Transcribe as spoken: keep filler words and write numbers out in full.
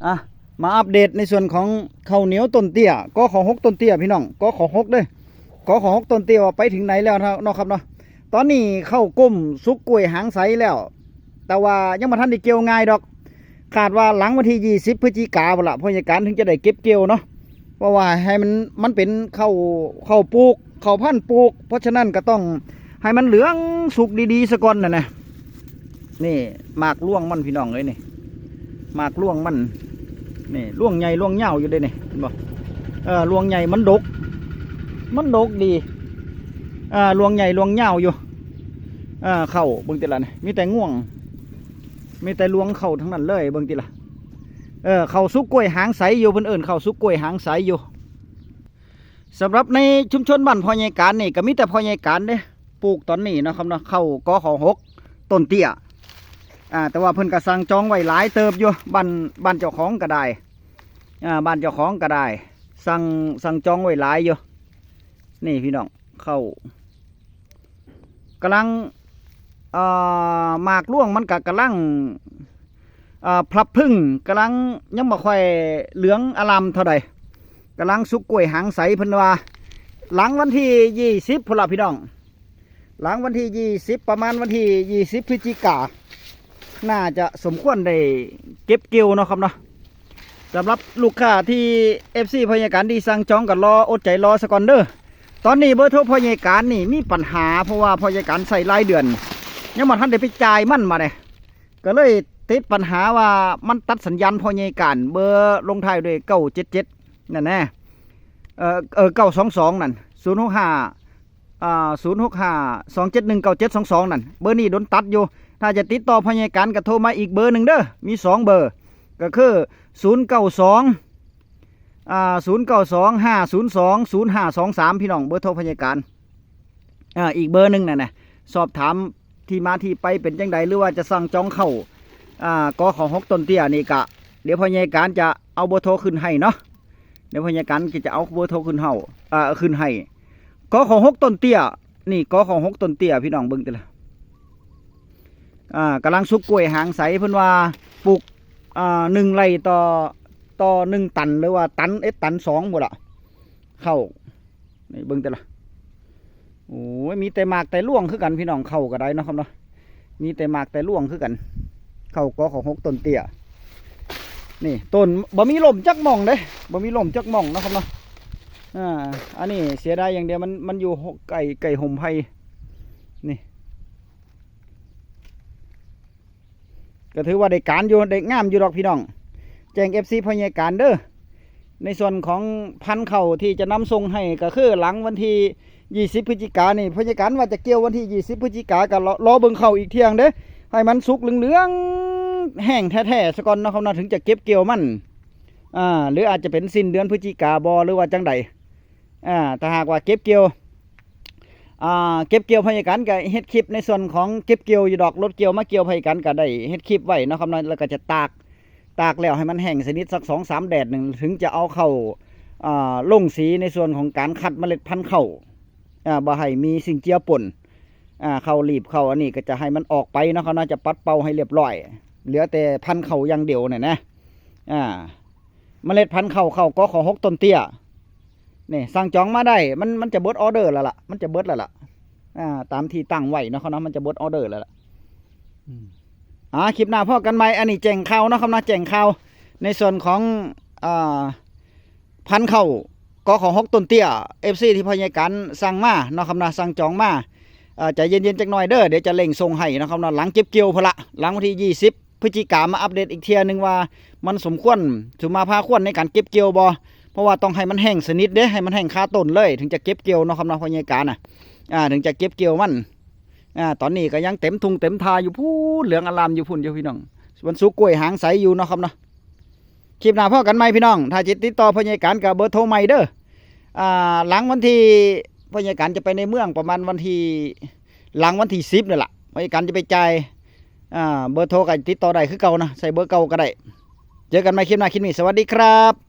อ่ะ มาอัปเดตในส่วนของข้าวเหนียวต้นเตี้ย กขหก ต้นเตี้ยพี่น้อง กขหก เด้อ กขหก ต้นเตี้ยว่าไปถึงไหนแล้วนะเนาะครับเนาะ ตอนนี้ข้าวก้มสุกกล้วยหางใสแล้ว แต่ว่ายังบ่ทันได้เกี่ยวง่ายดอก คาดว่าหลังวันที่ ยี่สิบ พฤศจิกาพุ้นละ พ่อใหญ่การถึงจะได้เก็บเกี่ยวเนาะ เพราะว่าให้มัน มันเป็นข้าว ข้าวปลูก ข้าวพันธุ์ปลูก เพราะฉะนั้นก็ต้องให้มันเหลืองสุกดีๆซะก่อนน่ะนะ นี่หมากรวงมันพี่น้องเอ้ยนี่ หมากรวงมัน นี่รวงใหญ่รวงยาวอยู่เด้นี่ เห็นบ่ เออ รวงใหญ่มันดก มันดกดี อ่า รวงใหญ่รวงยาวอยู่ อ่า ข้าวเบิ่งติล่ะนี่ มีแต่งวง มีแต่รวงข้าวทั้งนั้นเลย เบิ่งติล่ะ เออ ข้าวสุกกล้วยหางใสอยู่ เพิ่นเอิ้นข้าวสุกกล้วยหางใสอยู่ สำหรับในชุมชนบ้านพ่อใหญ่การนี่ก็มีแต่พ่อใหญ่การเด้ ปลูกตอนนี้เนาะครับเนาะ ข้าว กขหก ต้นเตี้ย อ่า แต่ว่าเพิ่นก็สั่งจองไว้หลายเติบอยู่ บ้าน บ้านเจ้าของก็ได้ อ่า บ้านเจ้าของก็ได้ สั่ง สั่งจองไว้หลายอยู่ นี่พี่น้อง ข้าว กำลัง เอ่อ หมากรวงมันก็กำลัง เอ่อ พลับพรึ้ง กำลังยังบ่ค่อยเหลืองอารามเท่าใด กำลังสุกกล้วยหางใสเพิ่นว่า หลังวันที่ ยี่สิบพุ้นละพี่น้อง หลังวันที่ ยี่สิบ ประมาณวันที่ ยี่สิบ พฤศจิกา น่าจะสมควรได้เก็บเกี่ยวเนาะครับเนาะ สำหรับลูกค้าที่ เอฟซี พ่อใหญ่การที่สั่งจองก็รอ อดใจรอซะก่อนเด้อ ตอนนี้เบอร์โทรพ่อใหญ่การนี่มีปัญหา เพราะว่าพ่อใหญ่การใช้รายเดือน ยังบ่ทันได้ไปจ่ายมันมาเด้ ก็เลยติดปัญหาว่ามันตัดสัญญาณพ่อใหญ่การ เบอร์ลงท้ายด้วย เก้าเจ็ดเจ็ด นั่นแหละ เอ่อ เอ่อ เก้าสองสอง นั่น ศูนย์หกห้า อ่า ศูนย์หกห้า สองเจ็ดหนึ่ง เก้าเจ็ดสองสอง นั่น เบอร์นี้โดนตัดอยู่ ถ้าจะติดต่อพ่อใหญ่การก็โทรมาอีกเบอร์หนึ่งเด้อ มีสองเบอร์ ก็คือ ศูนย์เก้าสอง อ่า ศูนย์เก้าสอง ห้าศูนย์สอง ศูนย์ห้าสองสาม พี่น้อง เบอร์โทรพ่อใหญ่การ อ่า อีกเบอร์หนึ่งน่ะนะ สอบถามที่มาที่ไปเป็นจังใด หรือว่าจะสั่งจองข้าว อ่า กขหก ต้นเตี้ยนี่ก็ เดี๋ยวพ่อใหญ่การจะเอาเบอร์โทรขึ้นให้เนาะ เดี๋ยวพ่อใหญ่การก็จะเอาเบอร์โทรขึ้นเฮา อ่า ขึ้นให้ กขหก ต้นเตี้ย นี่ กขหก ต้นเตี้ย พี่น้องเบิ่งติล่ะ อ่า กำลังสุกกล้วยหางใส เพิ่นว่าปลูก อ่า หนึ่งไร่ต่อ ต่อหนึ่งตัน หรือว่าตันเอ็ดตันสองพุ้นละ ข้าว นี่เบิ่งติล่ะ โอ้ย มีแต่หมากแต่รวงคือกันพี่น้อง ข้าวก็ได้เนาะครับเนาะ มีแต่หมากแต่รวงคือกัน ข้าว กขหก ต้นเตี้ย นี่ต้นบ่มีล่มจักหม่องเด้ บ่มีล่มจักหม่องเนาะครับเนาะ อ่า อันนี้เสียดายอย่างเดียว มัน มันอยู่ใกล้ ใกล้ฮ่มไผ่ นี่ ก็ถือว่าได้การอยู่ ได้งามอยู่ดอกพี่น้อง แจ้ง เอฟซี พ่อใหญ่การเด้อ ในส่วนของพันธุ์ข้าวที่จะนำส่งให้ก็คือหลังวันที่ ยี่สิบ พฤศจิกานี่ พ่อใหญ่การว่าจะเกี่ยววันที่ ยี่สิบ พฤศจิกา ก็รอ รอเบิ่งข้าวอีกเที่ยงเด้ ให้มันสุกเหลืองๆ แห้งแท้ๆ ซะก่อนเนาะครับเนาะ ถึงจะเก็บเกี่ยวมัน อ่า หรืออาจจะเป็นสิ้นเดือนพฤศจิกาบ่ หรือว่าจังใด อ่า ถ้าหากว่าเก็บเกี่ยว อ่า เก็บเกี่ยวพ่อใหญ่การก็เฮ็ดคลิปในส่วนของเก็บเกี่ยวอยู่ดอก รถเกี่ยวมาเกี่ยวพ่อใหญ่การก็ได้เฮ็ดคลิปไว้เนาะครับเนาะ แล้วก็จะตาก ตากแล้วให้มันแห้งสนิทสักสองสามแดดหนึ่ง ถึงจะเอาเข้า อ่า ลงสีในส่วนของการคัดเมล็ดพันธุ์ข้าว อ่า บ่ให้มีสิ่งเจือปน อ่า ข้าวหลีบข้าวอันนี้ก็จะให้มันออกไปเนาะครับเนาะ จะปัดเป่าให้เรียบร้อย เหลือแต่พันธุ์ข้าวอย่างเดียวเนี่ยนะ อ่า เมล็ดพันธุ์ข้าว ข้าว กขหก ต้นเตี้ย นี่สั่งจองมาได้ มัน มันจะเบิดออเดอร์แล้วล่ะ มันจะเบิดแล้วล่ะ อ่า ตามที่ตั้งไว้เนาะครับเนาะ มันจะเบิดออเดอร์แล้วล่ะ อืม อ่า คลิปหน้าพ้อกันใหม่ อันนี้แจ้งข่าวเนาะครับเนาะ แจ้งข่าวในส่วนของ อ่า พันธุ์ข้าว กขหก ต้นเตี้ย เอฟซี ที่พ่อใหญ่การสั่งมาเนาะครับเนาะ สั่งจองมา อ่า ใจเย็นๆจักหน่อยเด้อ เดี๋ยวจะเร่งส่งให้เนาะครับเนาะ หลังเก็บเกี่ยวพุ้นละ หลังวันที่ ยี่สิบ พฤศจิกามาอัปเดตอีกเที่ยหนึ่งว่ามันสมควร สมมาพาควรในการเก็บเกี่ยวบ่ เพราะว่าต้องให้มันแห้งสนิทเด้ ให้มันแห้งคาต้นเลย ถึงจะเก็บเกี่ยวเนาะครับเนาะ พ่อใหญ่การน่ะ อ่า ถึงจะเก็บเกี่ยวมัน อ่า ตอนนี้ก็ยังเต็มทุ่งเต็มทาอยู่พุ้น เหลืองอารามอยู่พุ้นอยู่พี่น้อง มันสุกกล้วยหางใสอยู่เนาะครับเนาะ คลิปหน้าพ้อกันใหม่พี่น้อง ถ้าจะติดต่อพ่อใหญ่การก็เบอร์โทรใหม่เด้อ อ่า หลังวันที่ พ่อใหญ่การจะไปในเมืองประมาณวันที่ หลังวันที่ สิบนี่แหละ พ่อใหญ่การจะไปจ่าย อ่า เบอร์โทรก็ติดต่อได้คือเก่านะ ใส่เบอร์เก่าก็ได้ เจอกันใหม่คลิปหน้า คลิปนี้ สวัสดีครับ